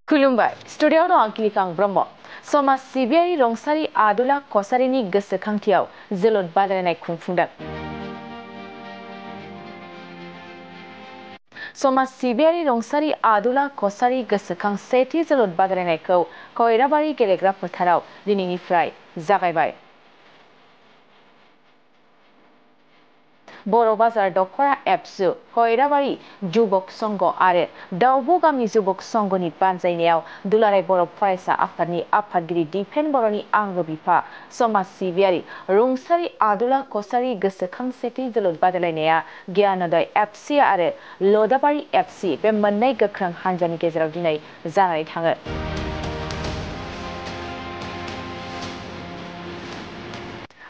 खुलुमबाय स्टुडिय'आव दं आं किलिकां ब्रह्म समाज सिबियारि रंसारि आदुला कसारिनि गोसोखांथियाव जोलुर बादायलायनाय खुंफुंदों। समाज सिबियारि रंसारि आदुला कसारि गोसोखां सेथि जोलुर बादायलायनायखौ खैराबारि गेलेग्रा फोथाराव दिनैनिफ्राय जागायबाय। बर' बाजार दखरा एबसु खैराबारि जुबक संघ आरो दाउब' गामि जुबक संघनि बानजायनायाव दुलाराय बर' फरायसा आफादनि आफादगिरि दिपेन बर'नि आंगो बिफा समाज सिबियारि रुंसारि आदुला कसारि गोसोखां सेथि जोलुर बादायलायनाया गियानोदय एफसि आरो लदाबारि एफसि बे मोननै गोख्रों हानजानि गेजेराव दिनै जानानै थाङो।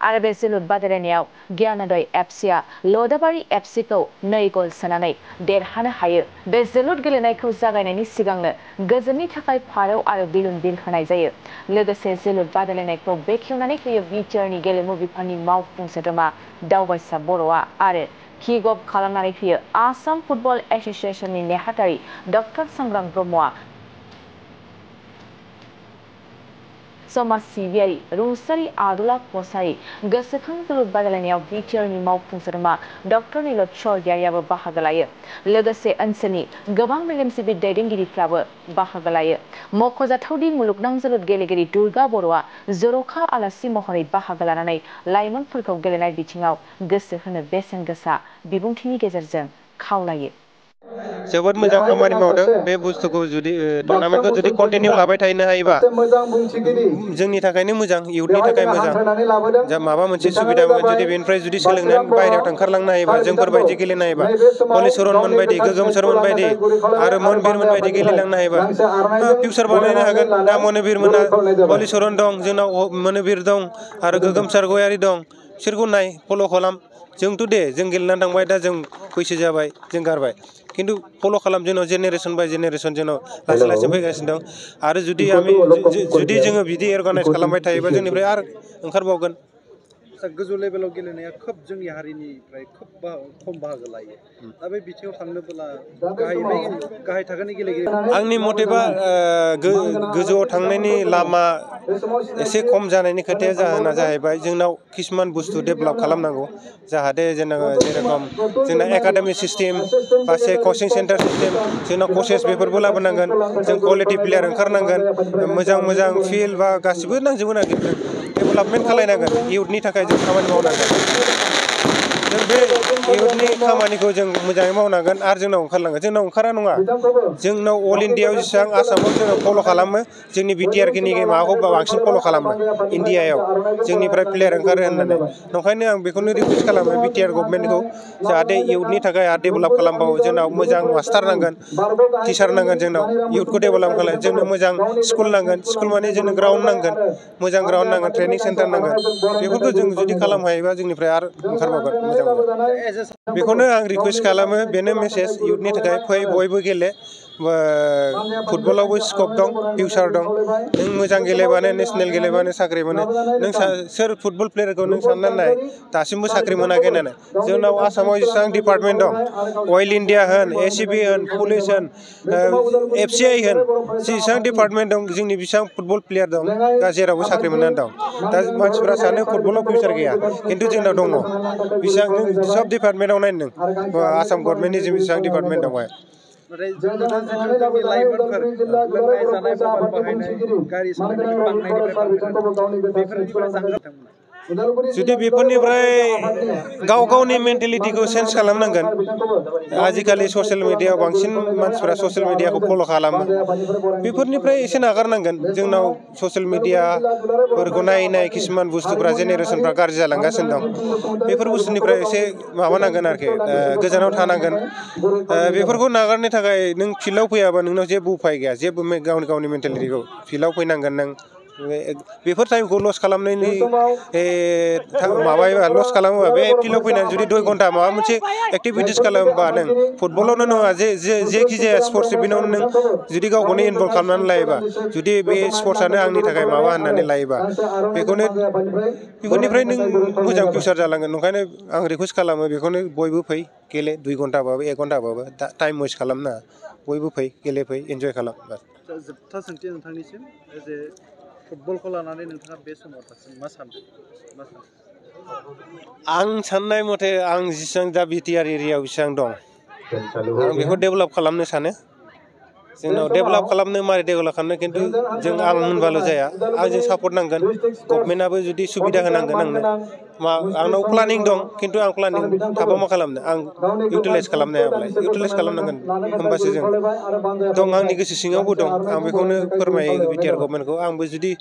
आरो बे जोलुर बादायलायनायाव गियानोदय एफसिआ लदाबारि एफसिखौ 2 गल सोनानै देरहानो हायो। बे जोलुर गेलेनायखौ जागायनायनि सिगांनो गोजोननि थाखाय फारौ आरो बेलुन बिरहोनाय जायो। लोगोसे जोलुर बादायलायनायखौ बेखेवनानै होयो बिटिआरनि गेलेमु बिफाननि मावफुं सोद्रोमा दावबायसा बर'आ आरो किक अफ खालामनानै होयो आसाम फुटबल एसोसिएशननि नेहाथारि डक्टर सांग्रां ब्रह्मआ। समाज सिबियारि रुंसारि आदुला कसारि गोसोखां जोलुर बादायलायनायाव बिटिआरनि मावफुं सोद्रोमा डक्टर नीलद स्वर्गियारियाबो बाहागो लायो। लोगोसे ओनसोलनि गोबां मेलेमजिबि दैदेनगिरिफ्राबो बाहागो लायो। मख'जाथावदि मुलुगनां जोलुर गेलेगिरि दुर्गा बर'आ जर'खा आलासि महरै बाहागो लानानै लाइमोनफोरखौ गेलेनाय बिथिङाव गोसो होनो बेसेन गोसा बिबुंथिनि गेजेरजों खावलायो। जोबोद मोजां खामानि मावदों। बे बुस्थुखौ जुदि टुर्नामेन्टखौ जुदि कन्टिनिउ लाबाय थानो हायोबा जोंनि थाखायनो मोजां, इयुथनि थाखाय मोजां। जा माबा मोनसे सुबिदा जुदि बेनिफ्राय जुदि सोलोंनानै बाहेरायाव ओंखारलांनो हायोबा, जोंफोरबायदि गेलेनो हायोबा, हलिचरनमोन बायदि, गोगोमसारमोन बायदि आरो मनबिरमोन बायदि गेलेलांनो हायोबा फिउचार बानायनो हागोन। दा मनबिर मोना हलिचरन दं, जोंनाव मनबिर दं आरो गोगोमसार गयारि दं। बिसोरखौ नाय, फल' खालाम। जोंथ' दे जों गेलेनानै थांबाय, दा जों बैसो जाबाय, जों गारबाय। खिन्थु फल' खालाम, जोंनाव जेनेरेसन बाय जेनेरेसन जोंनाव लासै लासै फैगासिनो दं। आरो जुदि जोङो बिदि अर्गानाइज खालामबाय थायोबा जोंनिफ्राय आरो ओंखारबावगोन। गोजौ लेभेलाव गेलेनाया खोब जोंनि हारिनिफ्राय खोब खम बाहागो लायो। दा बे बिथिङाव थांनोब्ला गाहाय थाखोनि गेलेगिरि आंनि मथेबा गोजौआव थांनायनि लामा एसे खम जानायनि खोथाया जाहोना जाहैबाय जोंनाव किसुमान बुस्थु डेभेलप खालामनांगौ। जाहाथे जेरेखम जोंना एकाडेमिक सिस्टेम बा कचिं सेन्टार सिस्टेम, जोंनाव कचेस बेफोरबो लाबोनांगोन। जों कुवालिटि प्लेयार ओंखारनांगोन। मोजां मोजां फिल्ड बा गासिबो नांजोबो ना, डेभेलपमेन्ट खालायनांगोन। इयुथनि थाखाय जों खामानि मावनांगोन। जों बे इयुथनि खामानिखौ जों मोजाङै मावनांगोन आरो जोंनाव ओंखारलांगोन। जोंनाव ओंखारा नङा, जोंनाव अल इण्डियायाव जेसेबां आसामाव जोङो फल' खालामो, जोंनि बिटिआरनि माबाखौ बांसिन फल' खालामो इण्डियायाव, जोंनिफ्राय प्लेयार ओंखारो होननानै। नंखायनो आं बेखौनो रिकुवेस्ट खालामो बिटिआर गभर्नमेन्टखौ, जाहाथे इयुथनि थाखाय आरो डेभेलप खालामबावो। जोंनाव मोजां मास्टार नांगोन, टिचार नांगोन। जोंनाव इयुथखौ डेभेलप खालाम, जोंनो मोजां स्कुल नांगोन। स्कुल माने जोंनो ग्राउन्ड नांगोन, मोजां ग्राउन्ड नांगोन, ट्रेनिं सेन्टार नांगोन। बेफोरखौ जों जुदि खालामनो हायोबा जोंनिफ्राय आरो ओंखारबावगोन मोजां मोजां। बेखौनो आं रिकुवेस्ट खालामो, बेनो मेसेज इयुथनि थाखाय, फै बयबो गेले। फुटबलावबो स्कप दं, फिउचार दं। नों मोजां गेलेबानो, नेसनेल गेलेबानो साख्रि मोनो। नों सोर फुटबल प्लेयारखौ नों साननानै नाय, दासिमबो साख्रि मोनाखै होननानै। जोंनाव आसामाव जेसेबां डिपार्टमेन्ट दं, अइल इण्डिया होन, एसिबि होन, पुलिस होन, एफसिआइ होन, जेसेबां डिपार्टमेन्ट दं, जोंनि बेसेबां फुटबल प्लेयार दं, जेरावबो साख्रि मोननानै दं। दा मानसिफ्रा सानो फुटबलाव फिउचार गैया, खिन्थु जोंनाव दङ। बेसेबां नों सब डिपार्टमेन्टआव नाय नों, आसाम गभर्नमेन्टनि बेसेबां डिपार्टमेन्ट दं। नाथाय जों नुदों जिथु जोंनि लाइमोनफोर लोंनाय जानाय, मबाइल बाहायनाय, गारि सालायनाय बांनायनिफ्राय बांबोदों। बेफोरनिफ्राय जानगार जुदि बेफोरनिफ्राय गाव गावनि मेन्टेलिटिखौ चेन्ज खालामनांगोन। आजिखालि ससियेल मिडियाआव बांसिन मानसिफ्रा ससियेल मिडियाखौ फल' खालामो। बेफोरनिफ्राय एसे नागारनांगोन। जोंनाव ससियेल मिडियाफोरखौ नायै किसुमान बुस्थुफ्रा जेनेरेसनफ्रा गाज्रि जालांगासिनो दं। बेफोर बुस्थुनिफ्राय एसे माबानांगोन आरोखि, गोजानाव थानांगोन। बेफोरखौ नागारनो थाखाय नों फिल्डआव फैयाबा नोंनाव जेबो उफाय गैया। जेबो गावनि मेन्टेलिटिखौ फिल्डआव फैनांगोन नों। बेफोर टाइमखौ लस खालामनायनि माबायोबा, लस खालामोबा, बे फिल्डआव फैनानै जुदि 2 घन्टा माबा मोनसे एक्टिभिटिस खालामोबा, नों फुटबलावनो नङा, जेखि जाया स्पर्ट्स इभेन्टआवनो नों जुदि गावखौनो इनभल्भ खालामनानै लायोबा, जुदि बे स्पर्ट्सआनो आंनि थाखाय माबा होननानै लायोबा, बेफोरनिफ्राय नों मोजां फिउचार जालांगोन। ओंखायनो आं रिकुवेस्ट खालामो, बेखौनो बयबो फै गेले, 2 घन्टाबाबो 1 घन्टाबाबो, टाइम वेस्ट खालामनाङा। बयबो फै, गेलेफै, इन्जय खालाम। जोबथा सोंथि नोंथांनिसिम जे फुटबलखौ लानानै नोंथाङा बे समाव दासिम मा सानदों आं साननाय मथे आं जेसेबां दा बिटिआर एरियायाव बेसेबां दं आं बेखौ डेभेलप खालामनो सानो जोंनाव डेभेलप खालामनो मारै डेभेलप खालामनो खिन्थु जों आं होनबाल' जाया आंजों सापर्ट नांगोन गभर्नमेन्टआबो जुदि सुबिदा होनांगोन आंनो आंनाव प्लानिं दं खिन्थु आं प्लानिं थाबा मा खालामनो आं इउटिलाइज खालामनो हायाब्लाय इउटिलाइज खालामनांगोन होमबासो जों दं आंनि गोसो सिङावबो दं आं बेखौनो फोरमायो बिटिआर गभर्नमेन्टखौ आंबो जुदि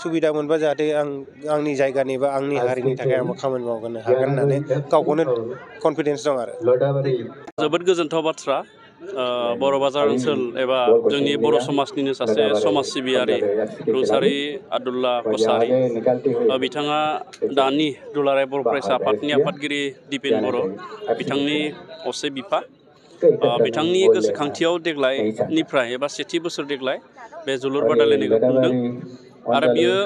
सुबिदा मोनबा जाहाथे आं आंनि जायगानि बा आंनि हारिनि थाखाय आंबो खामानि मावनो हागोन होननानै गावखौनो कनफिडेन्स दं आरो जोबोद गोजोनथाव बाथ्रा बर' बाजार ओनसोल एबा जोंनि बर' समाजनिनो सासे समाज सिबियारि रुंसारि आब्दुल्ला कसारि बिथाङा दानि दुलाराय बर' फरायसा आफादनि आफादगिरि दिपेन बर' बिथांनि असे बिफा बिथांनि गोसोखांथियाव देग्लायनिफ्राय एबा सेथि बोसोर देग्लाय बे जोलुर बादायलायनायखौ खुंदों आरो बियो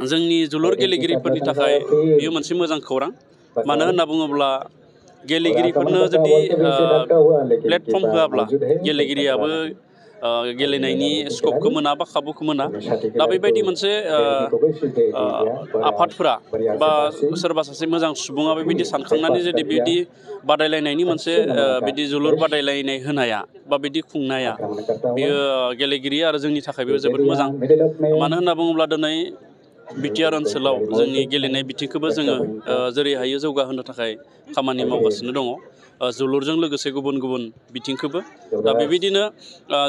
जोंनि जोलुर गेलेगिरिफोरनि थाखाय बियो मोनसे मोजां खौरां मानो होनना बुङोब्ला गेलेगिरिफोरनो जुदि प्लेटफर्म होआब्ला गेलेगिरियाबो गेलेनायनि स्कपखौ मोना बा खाबुखौ मोना दा बेबायदि मोनसे आफादफोरा बा सोरबा सासे मोजां सुबुङा बेबायदि सानखांनानै जुदि बिदि बादायलायनायनि मोनसे बिदि जोलुर बादायलायनाय होनाया बा बिदि खुंनाया बियो गेलेगिरि आरो जोंनि थाखाय बेयो जोबोद मोजां मानो होनना बुङोब्ला दिनै बिटिआर ओनसोलाव जोंनि गेलेनाय बिथिंखौबो जोङो जेरै हायो जौगाहोनो थाखाय खामानि मावगासिनो दङ जोलुरजों लोगोसे गुबुन गुबुन बिथिंखौबो दा बेबायदिनो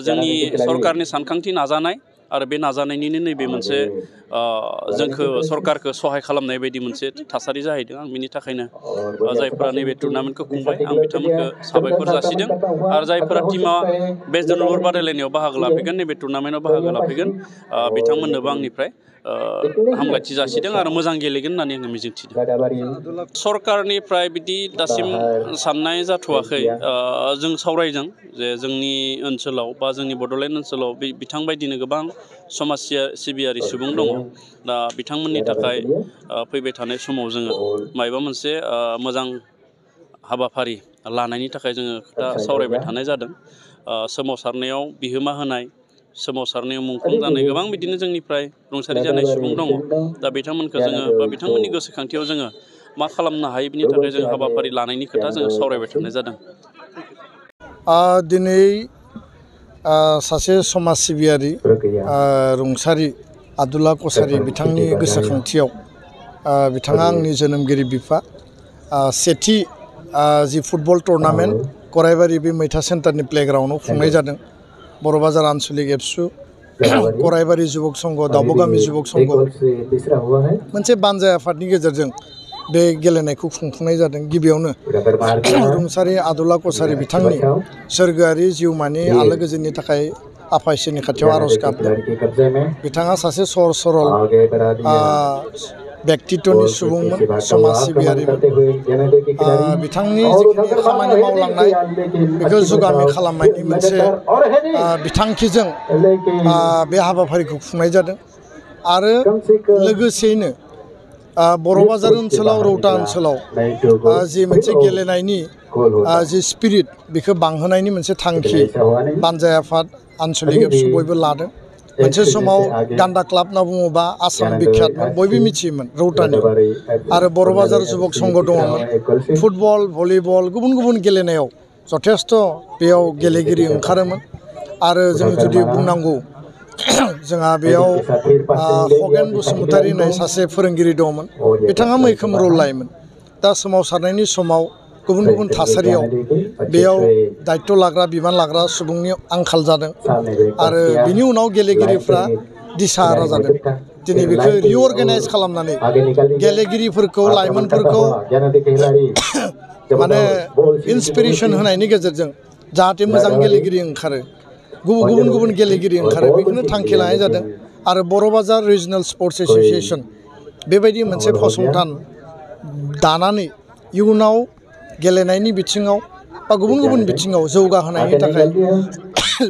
जोंनि सरकारनि सानखांथि नाजानाय आरो बे नाजानायनिनो नैबे मोनसे जोंखौ सरकारखौ सहाय खालामनाय बायदि मोनसे थासारि जाहैदों आं बिनि थाखायनो जायफोरा नैबे टुर्नामेन्टखौ खुंबाय आं बिथांमोनखौ साबायखर जासिदों आरो जायफोरा टिमा बे जोलुर बादायलायनायाव बाहागो लाफैगोन नैबे टुर्नामेन्टआव बाहागो लाफैगोन बिथांमोननोबो आंनिफ्राय हामलायथि जासिदों आरो मोजां गेलेगोन होननानै आङो मिजिंथिदों सरकारनिफ्राय बिदि दासिम साननाय जाथ'वाखै जों सावरायदों जे जोंनि ओनसोलाव बा जोंनि बड'लेण्ड ओनसोलाव बिथां बायदिनो गोबां समाज सिबियारि सुबुं दङ दा बिथांमोननि थाखाय फैबाय थानाय समाव जोङो माबा मोनसे मोजां हाबाफारि लानायनि थाखाय जोङो खोथा सावरायबाय थानाय जादों सोमावसारनायाव बिहोमा होनाय सोमावसारनायाव मुंख्लं जानाय गोबां बिदिनो जोंनिफ्राय रुंसारि जानाय सुबुं दङ दा बिथांमोनखौ जोङो बा बिथांमोननि गोसोखांथियाव जोङो मा खालामनो हायो बिनि थाखाय जों हाबाफारि लानायनि खोथा जोङो सावरायबाय थानाय जादों दिनै सासे समाज सिबियारि रुंसारि आब्दुल्ला कसारि बिथांनि गोसोखांथियाव बिथाङा आंनि जोनोमगिरि बिफा सेथि जि फुटबल टुर्नामेन्ट गरायबारि बे मैथा सेन्टारनि प्लेग्राउन्डआव खुंनाय जादों बर' बाजार आनसलिक एबसु गरायबारि जुबक संघ दावबगामि जुबक संघ मोनसे बानजाय आफादनि गेजेरजों बे गेलेनायखौ खुंफुंनाय जादों गिबियावनो रुंसारि आब्दुल्ला कसारि बिथांनि सोरगोआरि जिउमानि आलो गोजोननि थाखाय आफा इसोरनि खाथियाव आर'ज गाबदों बिथाङा सासे सहज सरल व्यक्तित्वनि सुबुंमोन समाज सिबियारिमोन बिथांनि जिखिनि खामानि मावलांनाय बेखौ जुगामि खालामनायनि मोनसे बिथांखिजों बे हाबाफारिखौ खुंनाय जादों आरो लोगोसेयैनो बर' बाजार ओनसोलाव रौता ओनसोलाव जि मोनसे गेलेनायनि जि स्पिरिट बेखौ बांहोनायनि मोनसे थांखि बानजाय आफाद आनसलिक एबसु बयबो लादों मोनसे समाव गान्दा क्लाब होनना बुङोबा आसाम बिख्यातमोन बयबो मिथियोमोन रौतानि आरो बर' बाजार जुबक संघ दङमोन फुटबल भलिबल गुबुन गुबुन गेलेनायाव जथेस्थ' बेयाव गेलेगिरि ओंखारोमोन आरो जों जुदि बुंनांगौ जोंहा बेयाव खगेन बसुमतारी होननाय सासे फोरोंगिरि दंमोन बिथाङा मैखोम रल लायोमोन दा सोमावसारनायनि समाव गुबुन गुबुन थासारियाव बेयाव दायित्व लाग्रा बिबान लाग्रा सुबुंनि आंखाल जादों आरो बिनि उनाव गेलेगिरिफ्रा दिसाहारा जादों दिनै बेखौ रिअर्गानाइज खालामनानै गेलेगिरिफोरखौ लाइमोनफोरखौ माने इन्सपिरेसन होनायनि गेजेरजों जाहाथे मोजां गेलेगिरि ओंखारो गुबुन गुबुन गेलेगिरि ओंखारो बेखौनो थांखि लानाय जादों आरो बर' बाजार रिजनेल स्पर्ट्स एस'सियेसन बेबायदि मोनसे फसंथान दानानै इयुनाव गेलेनायनि बिथिङाव बा गुबुन गुबुन बिथिङाव जौगाहोनायनि थाखाय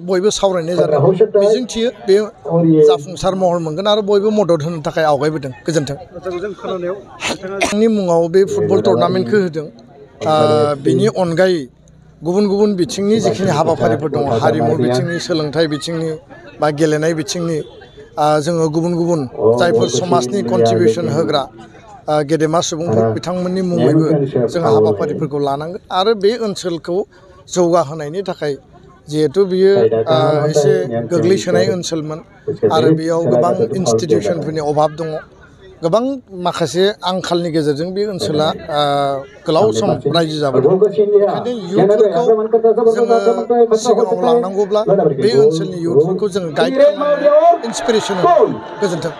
बयबो सावरायनाय जादों मिजिंथियो बे जाफुंसार महर मोनगोन आरो बयबो मदद होनो थाखाय आवगायबोदों गोजोन्थों आंनि मुङाव बे फुटबल टुर्नामेन्टखौ होदों बेनि अनगायै गुबुन गुबुन बिथिंनि जिखिनि हाबाफारिफोर दङ हारिमु बिथिंनि सोलोंथाइ बिथिंनि बा गेलेनाय बिथिंनि जोङो गुबुन गुबुन जायफोर समाजनि कन्ट्रिबिउसन होग्रा गेदेमा सुबुंफोर बिथांमोननि मुङैबो जों हाबाफारिफोरखौ लानांगोन आरो बे ओनसोलखौ जौगाहोनायनि थाखाय जिहेतु बियो एसे गोग्लैसोनाय ओनसोलमोन आरो बेयाव गोबां इनस्टिटिउसनफोरनि अभाब दङ गोबां माखासे आंखालनि गेजेरजों बे ओनसोला गोलाव सम रायजो जाबोदों बेखायनो इयुथफोरखौ जोङो सिगाङाव लांनांगौब्ला बे ओनसोलनि इयुथफोरखौ जोङो गाइड खालामनांगोन इन्सपिरेसन गोजोन्थों